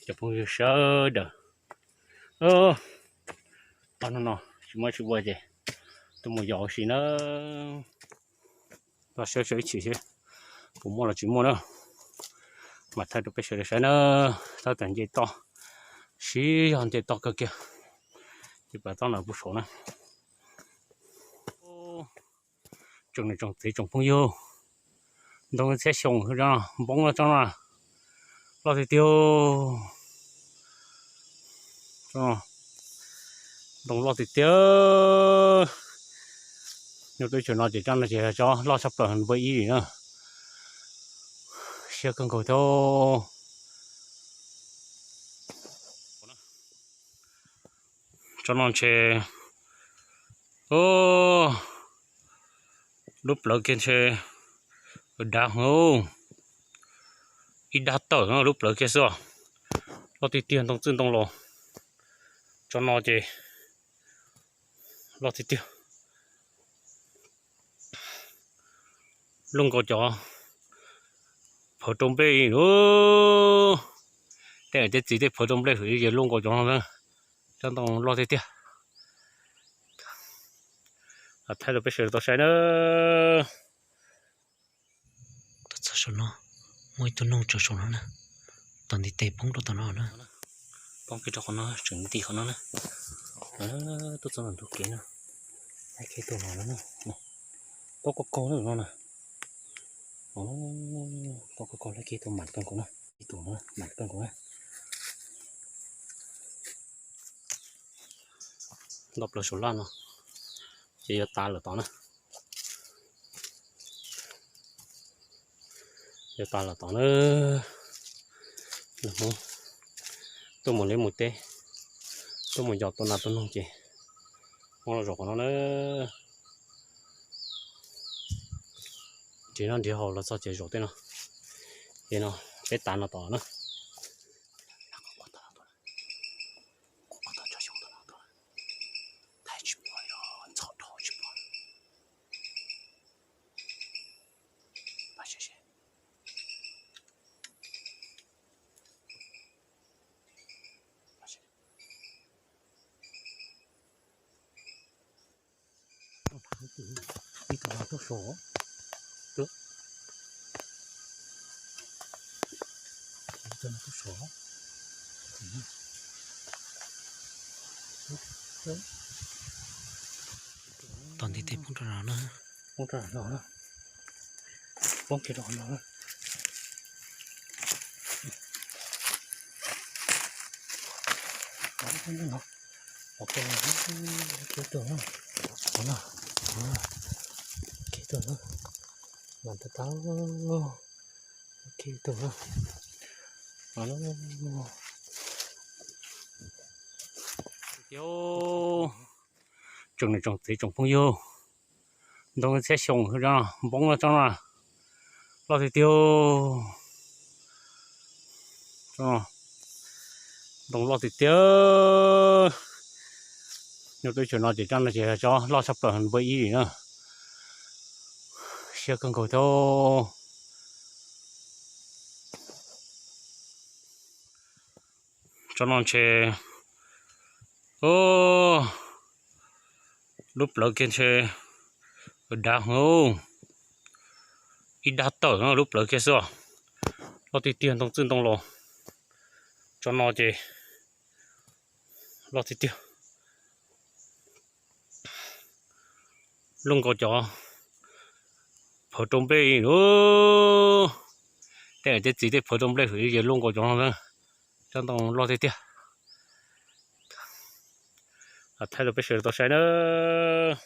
Cov phooj ywg sawv daws, tag no no tsis muaj tsis ua ces tuaj mus yos ua si na. Toj siab siab ib chim seb puas muaj los tsis muaj na, mas thaij rau peb sawv daws saib na. Tab tom nce toj, siv zog nce toj kawg kiag, ces pab toj no pub saud na. Tsoom niam tsoom txiv tsoom phooj ywg, ntoo txhiab xyoo npoob tsob no loj tiag tiag. Ntoo loj tiag tiag. Nyob teb chaws no ces tsob no ces tsob loj tshaj plaws npawb ib li na. Siab kawg nkaus thiab. Tsob no ntshe lub plawv kiag ntshe dav heev, ib dab tawm lub plawv kiag xwb os. Loj tiag tiag ntoo txwj ntoo laus. Tsob no ces loj tiag tiag. Luj nkaus cov phawv rau nplej lub, tej niam tej txiv tej phawv rau nplej hwm li ces luj nkaus cov no na. Tsob ntoo loj tiag tiag. Thaij rau peb sawv daws tau saib na. Tuaj txog saum no, muaj ib tug noog tsaws saum no na. Tom ntiv tes poob rau tom no na. Poob kiag rau qhov no, tseem nti qhov no na. Tuaj txog ntawm ntug kev no, lab kiag tus no na. Tau kaug kaug na no na. Tau kaug kaug, lab kiag tus mam kawg nkaus na. Ib tus no mam kawg nkaus na. Nto plaws saum laj no, ces yuav tas lawm tod na. Yuav tas lawm tod na. Nag hmo tuaj mus liaj mus teb, tuaj mus yos tua nas tua noog ces muab los zaum qhov no na. Ces no nrhiav haus los txog ces zaum tej no. Ces no peb tav no tod na. Ib tug no tuaj saud, ib tug no tuaj saud. Tom ntiv tes poob rau no na. Poob rau no na. Poob kiag rau no na. Kiag tug na. Kiag tug na. Mas tau tau. Kiag tug na. Tiag, tsoom niam tsoom txiv tsoom phooj ywg, ntoo txhiab xyoo npoob tsob no loj tiag tiag. Ntoo loj tiag tiag. Nyob teb chaws no ces tsob no ces tsob loj tshaj plaws npawb ib li na. Siab kawg nkaus thiab. Tsob no ntshe lub plawv kiag ntshe dav heev, ib dab tawm lub plawv kiag xwb os. Loj tiag tiag ntoo txwj ntoo laus. Tsob no ces loj tiag tiag. Luj nkaus cov phawv rau nplej lub, tej niam tej txiv tej phawv rau nplej hwm li ces luj nkaus cov no. Tsob ntoo loj tiag tiag. Thaij rau peb sawv daws tau saib nawb.